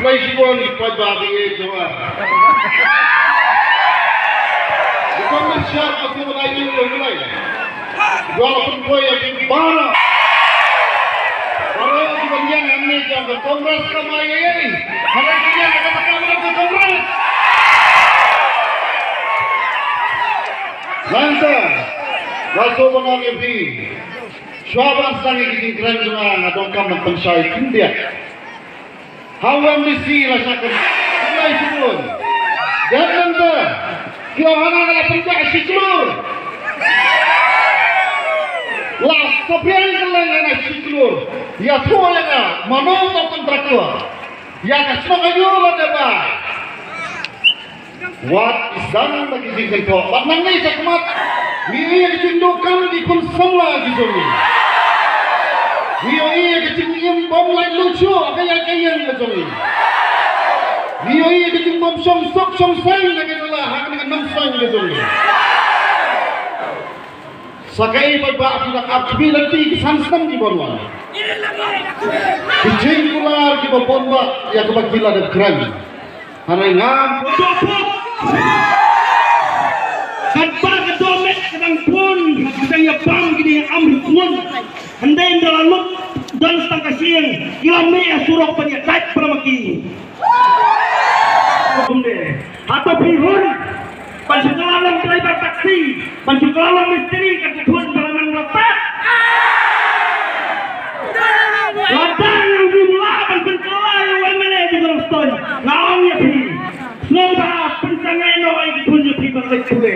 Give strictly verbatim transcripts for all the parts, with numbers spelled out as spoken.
Lai shibun ki paidbah ki jong nga. Bukan masyarakat aku nak ini dulu mulai. Dua pun koi yang tinggi bara. Baroh kiba ïeng hangne jong ka Congress ka ma ïeng. Hangne ki ïeng ka ma ka Congress. Nangta, nga sngewbha ban ong ïa phi. Shuwa ban sdang ïa ki jingkren jong nga, nga donkam ban pynshai khyndiat. Ha u M D C la shah kynlai shibun. Dep nangta, ki ong hana la pynjah shi klur. La saphriang kylleng hana shi klur. Ïathuh ïa nga, mano uto u kontraktor? Ïa ka shnong aïu la dep ai? Wat sdang da ki jingkynthoh. Bad nangne shakhmat, ngi ïohi ïa ka jingduh kam ki khun samla ki jong ngi. Ngi ïohi ïa ka jingim bym lait luid shuh ha ka ïaid ka ïeng ka jong ngi. Ngi ïohi ïa ka jingbym shong suk shong saiñ na ka jylla ha kane ka nongstoiñ ka jong ngi. Sa kaei paidbah phi la ap, phi la ti ki san snem kiban wan. Ki jingkular kiba bun ba ïa kaba ki la dep kren. Hynrei ngam. Katba ka dohmet ka dang bun, ka dang ïa bam kine ïa am hi bun. Hynrei ynda la lut don tang ka shyieng, ki la mih ha surok ban ïa dait para ma ki. Kumne. Hato phi hun ban shu kylla long driver taxi, ban shu kylla long mistri, kan shu hun ban nang rapat. Lada nang ym lah ban pynkylla ïa u M L A jong ka Nongstoiñ, nga ong ïa phi, sngewbha pynsangeh noh ïa ki khun jong phi ban leit pule.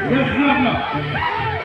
Yes, no, no.